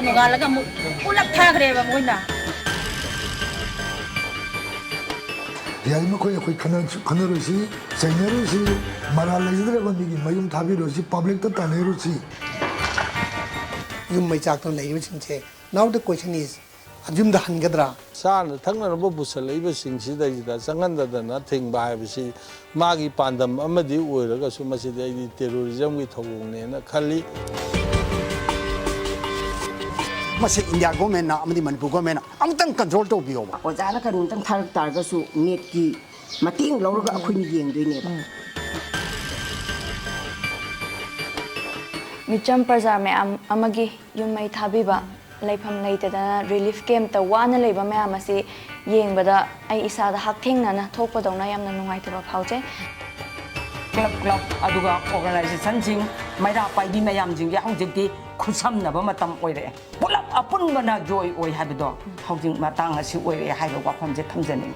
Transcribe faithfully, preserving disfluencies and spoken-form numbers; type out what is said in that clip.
ꯅꯣꯡꯉꯥꯜꯂꯒ ꯑꯃꯨꯛ ꯄꯨꯂꯞ ꯊꯥꯈ꯭ꯔꯦꯕ ꯃꯣꯏꯅ꯫ ꯌꯥꯔꯤꯃꯈꯩ ꯑꯩꯈꯣꯏ ꯈꯟꯅ-, ꯈꯟꯅꯔꯣꯏꯁꯤ, ꯆꯩꯅꯔꯣꯏꯁꯤ, ꯃꯔꯥꯜ ꯂꯩꯖꯗ꯭ꯔꯕ ꯃꯤꯒꯤ ꯃꯌꯨꯝ ꯊꯥꯕꯤꯔꯣꯏꯁꯤ, ꯄꯕ꯭ꯂꯤꯛꯇ ꯇꯥꯟꯅꯔꯨꯁꯤ꯫ ꯌꯨꯝ ꯃꯩ ꯆꯥꯛꯇꯨꯅ ꯂꯩꯔꯤꯕꯁꯤꯡꯁꯦ, now the question is, ꯌꯨꯝꯗ ꯍꯟꯒꯗ꯭ꯔꯥ? ꯆꯥꯅ ꯊꯛꯅꯅꯕ ꯄꯨꯁꯜꯂꯛꯏꯕꯁꯤꯡꯁꯤꯗꯩꯁꯤꯗ ꯆꯪꯍꯟꯗꯗꯅ ꯊꯤꯡꯕ ꯍꯥꯏꯕꯁꯤ ꯃꯥꯒꯤ ꯄꯥꯟꯗꯝ ꯑꯃꯗꯤ ꯑꯣꯏꯔꯒꯁꯨ ꯃꯁꯤꯗꯤ ꯑꯩꯗꯤ ꯇꯦꯔꯣꯔꯤꯖꯝꯒꯤ ꯊꯧꯑꯣꯡꯅꯦꯅ ꯈꯜꯂꯤ꯫ ꯃꯁꯤ ꯏꯟꯗꯤꯌꯥ ꯒꯣꯔꯃꯦꯟꯅ ꯑꯃꯗꯤ ꯃꯅꯤꯄꯨꯔ ꯒꯣꯔꯃꯦꯟꯅ ꯑꯃꯨꯛꯇꯪ ꯀꯟꯇ꯭ꯔꯣꯜ ꯇꯧꯕꯤꯌꯣꯕ꯫ ꯑꯣꯖꯥꯅ ꯀꯩꯅꯣꯝꯇꯪ ꯊꯥꯔꯛ ꯇꯥꯔꯒꯁꯨ ꯅꯦꯠꯀꯤ ꯃꯇꯦꯡ ꯂꯧꯔꯒ ꯑꯩꯈꯣꯏꯅ ꯌꯦꯡꯗꯣꯏꯅꯦꯕ꯫ ꯃꯤꯆꯝ ꯄ꯭ꯔꯖꯥ ꯃꯌꯥꯝ ꯑꯃꯒꯤ ꯌꯨꯝ ꯃꯩ ꯊꯥꯕꯤꯕ, ꯂꯩꯐꯝ ꯂꯩꯇꯗꯅ ꯔꯤꯂꯤꯐ ꯀꯦꯝꯞꯇ ꯋꯥꯅ ꯂꯩꯕ ꯃꯌꯥꯝ ꯑꯁꯤ ꯌꯦꯡꯕꯗ ꯑꯩ ꯏꯁꯥꯗ ꯍꯛꯊꯦꯡꯅꯅ ꯊꯣꯛꯄꯗꯧꯅ ꯌꯥꯝꯅ ꯅꯨꯡꯉꯥꯏꯇꯕ ꯐꯥꯎꯖꯩ꯫ ꯀ꯭ꯂꯕ, ꯀ꯭ꯂꯕ, ꯑꯗꯨꯒ ꯑꯣꯔꯒꯅꯥꯏꯖꯦꯁꯟꯁꯤꯡ, ꯃꯩꯔꯥ ꯄꯥꯏꯕꯤ ꯃꯌꯥꯝꯁꯤꯡꯁꯦ ꯍꯧꯖꯤꯛꯇꯤ ꯈꯨꯠꯁꯝꯅꯕ ꯃꯇꯝ ꯑꯣꯏꯔꯛꯑꯦ꯫ ꯄꯨꯂꯞ ꯑꯄꯨꯟꯕꯅ ꯖꯣꯏ ꯑꯣꯏ ꯍꯥꯏꯕꯗꯣ ꯍꯧꯖꯤꯛ ꯃꯇꯥꯡ ꯑꯁꯤ ꯑꯣꯏꯔꯛꯑꯦ ꯍꯥꯏꯕ ꯋꯥꯐꯝꯁꯦ ꯊꯝꯖꯅꯤꯡꯏ꯫